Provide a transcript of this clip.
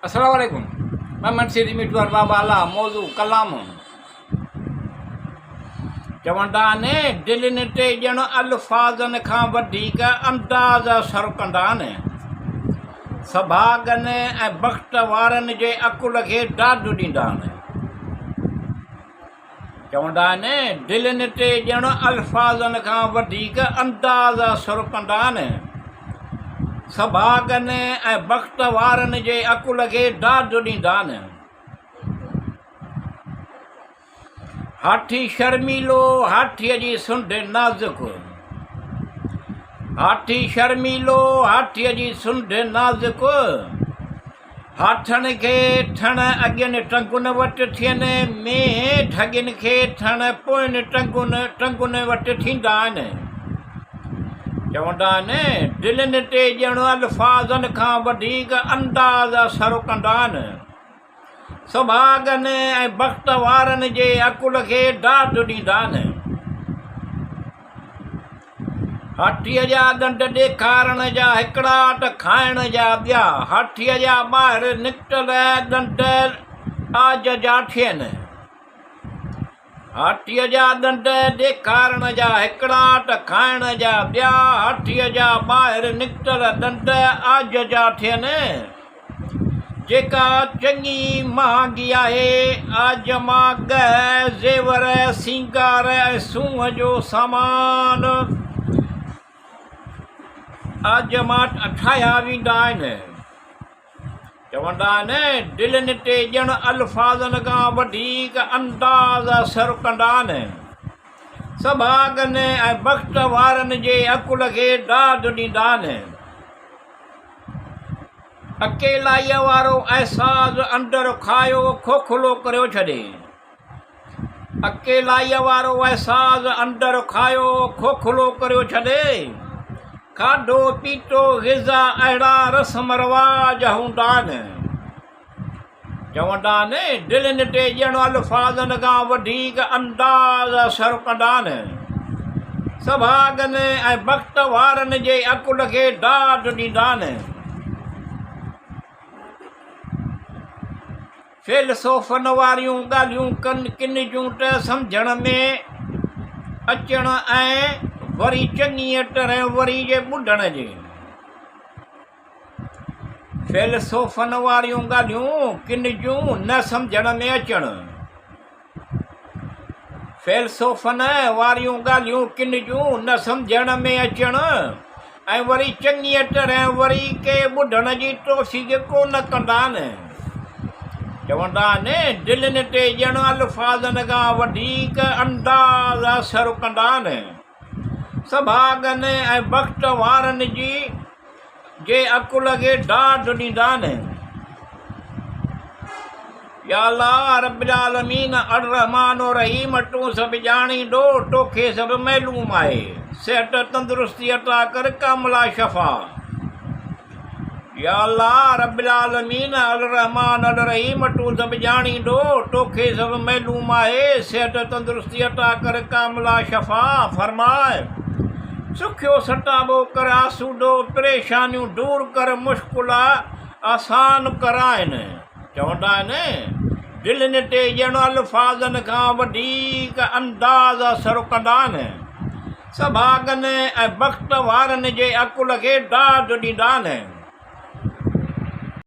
السلام عليڪم مان منشي مٺو ارباب اعليٰ موضوع ڪلام چوندا آهن دلين تي ڄڻ الفاظن کان وڌيڪ انداز اثر ڪندا آهن سڀاڳن ۽ بخت وارن جي عقل کي داد ڏيندا آهن چوندا آهن، دلين تي ڄڻ الفاظن کان وڌيڪ انداز اثر ڪندا آهن. سڀاڳن ۽ بخت وارن جي عقل کي داد ڏيندا آهن. هاٿي شرميلو، هاٿيء جي سنڍ نازڪ. هاٿي شرميلو، هاٿيء جي سنڍ نازڪ. هاٿڻ کي ٿڻ اڳين ٽنگن وٽ ٿين، مينهن ڍڳين کي ٿڻ پوين ٽنگن ٽنگن وٽ ٿيندا آهن. چوندا آهن، دلين تي ڄڻ الفاظن کان وڌيڪ انداز اثر ڪندا آهن. سڀاڳن ۽ بخت وارن جي عقل کي داد ڏيندا آهن. هاٿيء جا ڏند ڏيکارڻ جا هڪڙا ته کائڻ جا ٻيا. هاٿيء جا ٻاهر نڪتل ڏند عاج جا ٿين. هاٿيء جا ڏند ڏيکارڻ جا هڪڙا ته کائڻ جا ٻيا. هاٿيء جا ٻاهر نڪتل ڏند عاج جا ٿين. جيڪا چڱي مهانگي آهي. عاج مان ڳهه، زيور، سينگار ۽ سونهن جو سامان عاج مان ٺاهيا ويندا آهن. چوندا آهن، دلين تي ڄڻ الفاظن کان وڌيڪ انداز اثر ڪندا آهن. سڀاڳن ۽ بخت وارن جي عقل کي داد ڏيندا آهن. اڪيلائيء وارو احساس اندر کايو کوکلو ڪريو ڇڏي. اڪيلائيء وارو احساس اندر کايو کوکلو ڪريو ڇڏي. کاڌو پيتو غذا اهڙا رسم رواج هوندا آهن. چوندا آهن، دلين تي ڄڻ الفاظن کان وڌيڪ انداز اثر ڪندا آهن. سڀاڳن ۽ بخت وارن جي عقل کي داد ڏيندا آهن. فيلسوفن واريون ڳالهيون ڪن ڪن جون ته سمجهڻ ۾ اچڻ ۽ وري چڱيء طرح وري جي ٻڌڻ جي. فيلسوفن واريون ڳالهيون ڪن جون نه سمجهڻ ۾ اچڻ. فيلسوفن واريون ڳالهيون ڪن جون نه سمجهڻ ۾ اچڻ ۽ وري چڱيء طرح وري ڪي ٻڌڻ جي توفيق ڪو نه ڪندا آهن. چوندا آهن، دلين تي ڄڻ الفاظن کان وڌيڪ انداز اثر ڪندا آهن. سڀاڳن ۽ بخت وارن جي جي عقل کي داد ڏيندا آهن. يا الله رب العالمين الرحمٰن الرحيم تون سڀ ڄاڻيندو توکي سڀ معلوم آهي صحت تندرستي عطا ڪر ڪاملا شفا. يا الله رب العالمين الرحمٰن الرحيم تون سڀ ڄاڻيندو توکي سڀ معلوم آهي صحت تندرستي عطا ڪر ڪاملا شفا فرماء سکيو ستابو ڪر آسودو پريشانيون دور ڪر مشڪل آسان ڪرائن چوندا آهن دلين تي ڄڻ الفاظن کان وڌيڪ انداز اثر ڪندا آهن سڀاڳن ۽ بخت وارن جي عقل کي داد ڏيندا آهن.